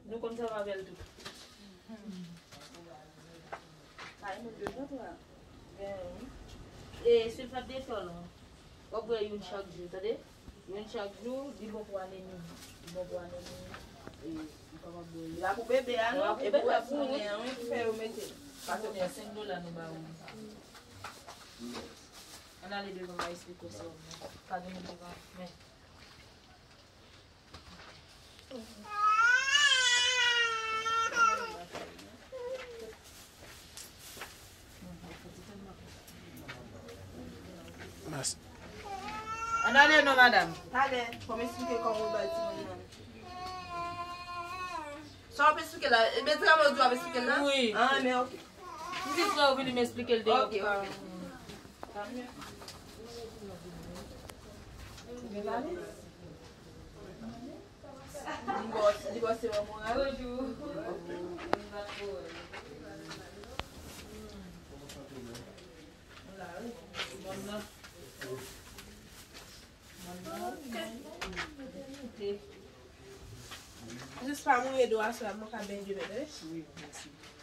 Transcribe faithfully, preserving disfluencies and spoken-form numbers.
Nou konn sa pa bèl tou. Ay, nou dwe konn sa. Gen, wi. E silfat de fè w lan. W ap bwè youn chak jou, tande? Youn chak jou, li bon pou anemi. Li bon pou anemi. E, li kapab bwè youn. La pou bebe a, non? E pou bebe a, pou nen an, wi, ki fè yo mete l. Paske kounye a senk dola nou ba ou. Ann ale devan, m a esplike w sa. Pa gen moun devan. Men. Mèsi. Ann ale non, madanm. Talè, fò m esplike kòman yo bay timoun nan. Sa w ap esplike la? Ebyen, travay ou di w ap esplike l la? Wi. Ah, men oke. M di frè w vini m esplike l deyò. Oke, oke. Tanmye. Li bò, li bò se yon moral. Bonjou. Jis pa mouye do aswè a, mwen ka benyen demen, tande? Wi, mèsi.